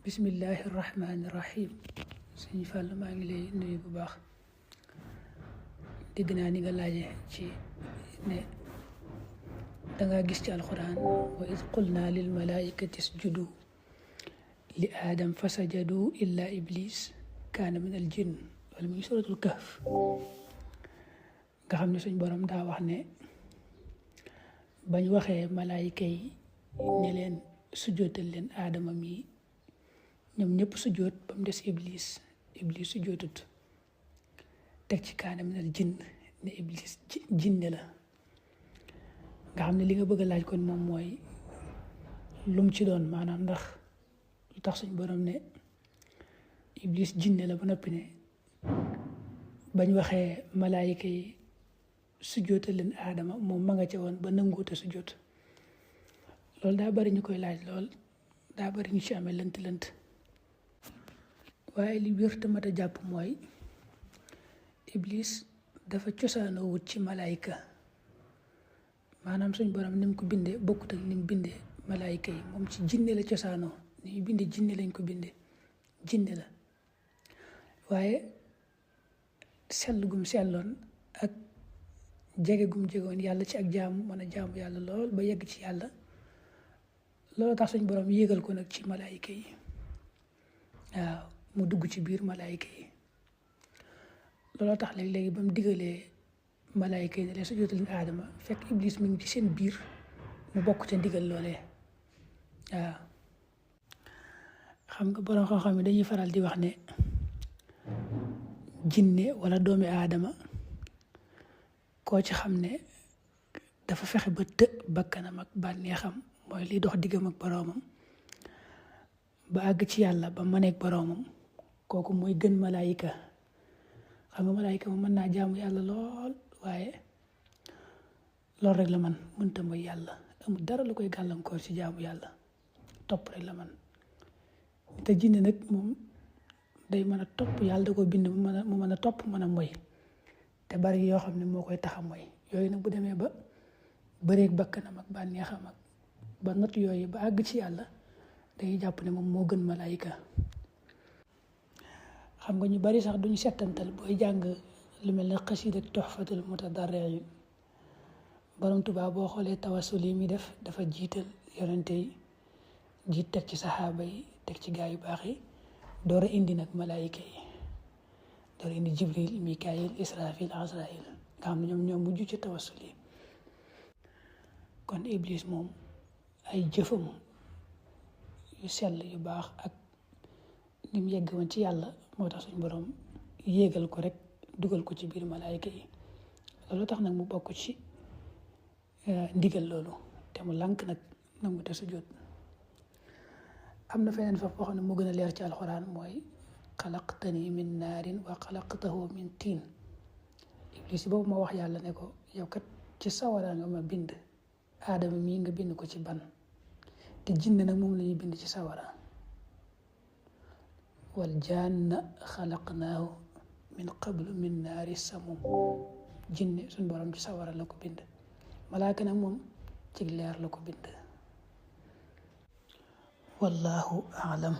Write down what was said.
bismillahi rahmaani rahim. Sëñ Fall maa ngi lay nuyu bu baax. dégg naa ni nga laaje ci ne danga gis ci alxuraan wa id qulna lil malaikati isjudu li aadam fasajadu illa iblis kaana min al jinn wala muy suratul kahf nga xam ne suñ borom daa wax ne bañ waxee malaayika yi ne leen sujjootal leen aadama mi ñoom ñëpp sujjoot ba mu des iblis sujjootut teg ci kaana minal jinn ne iblis jinne la nga xam ne li nga bëgg a laaj kon moom mooy lum ci doon maanaam ndax lu tax suñ borom ne iblis jinne la ba noppi ne bañ waxee malaayika yi sujjootal leen aadama moom ma nga ca woon ba nanguute sujjoot loolu daa bari ñu koy laaj lool daa bari ñu ci amee lënt waaye li wér te mat a jàpp mooy iblis dafa cosaanoo wut ci malaayika maanaam suñ borom ni mu ko bindee bokkut ak ni mu bindee malaayika yi moom ci jinne la cosaanoo ni ñu bindee jinne lañ ko bindee jinne la waaye sell gum selloon ak jege gum jegoon yàlla ci ak jaamu mën a jaamu yàlla lool ba yegg ci yàlla loolu tax suñ borom yéegal ko nag ci malaayika yi waaw mu dugg ci biir malaayika yi looloo tax léegi ba mu digalee malaayika yi ne leen sujjóotal leen aadama fekk iblis mi ngi ci seen biir mu bokk ca ndigal loolee waaw xam nga borom xam-xam yi dañuy faral di wax ne jinne wala doomi aadama koo ci xam ne dafa fexe ba të bakkanam ak bànneexam mooy liy dox diggam ak boroomam ba àgg ci yàlla ba maneeg boroomam kooku mooy gën malaayika xam nga malaayika moom mën naa jaamu yàlla lool waaye loolu rek la man mënta mooy yàlla amul dara lu koy gàllankoor ci jaamu yàlla topp rek la man te jinne nag moom day mën a topp yàlla da ko bind mu mën a topp mën a moy te bari yoo xam ne moo koy tax a moy yooyu nag bu demee ba bëreeg bakkanam ak bànneexam ak ba not yooyu ba àgg ci yàlla dañuy jàpp ne moom moo gën malaayika xam nga ñu bari sax duñu settantal booy jàng lu mel ne xasiida Tuhfatul Mutadarri'in borom Tuubaa boo xoolee tawassul yi mi def dafa jiital yonente yi jiit teg ci saxaaba yi teg ci gaa yu baax yi door a indi nag malaayika yi door a indi Jibril Mikaayil Israfil Azraïl nga xam ne ñoom mujj ci tawassul yi kon iblis moom ay jëfam yu sell yu baax ak ni mu yegg woon ci yàlla moo tax suñ borom yéegal ko rek dugal ko ci biir malaayika yi loolu tax nag mu bokk ci ndigal loolu te mu lànk nag nangu te sujjóot am na feneen fa boo xam ne moo gën a leer ci alxuraan mooy xalaqtani min naarin wa xalaqtahu min tiin iblis boobu ma wax yàlla ne ko yow kat ci sawara nga ma bind aadama mii nga bind ko ci ban te jinne nag moom la ñuy bind ci sawara wal janna xalaqnaahu min qablu min naari samum jinne suñ borom ci sawara la ko bind malaaka nag moom ci leer la ko bind wallahu aalam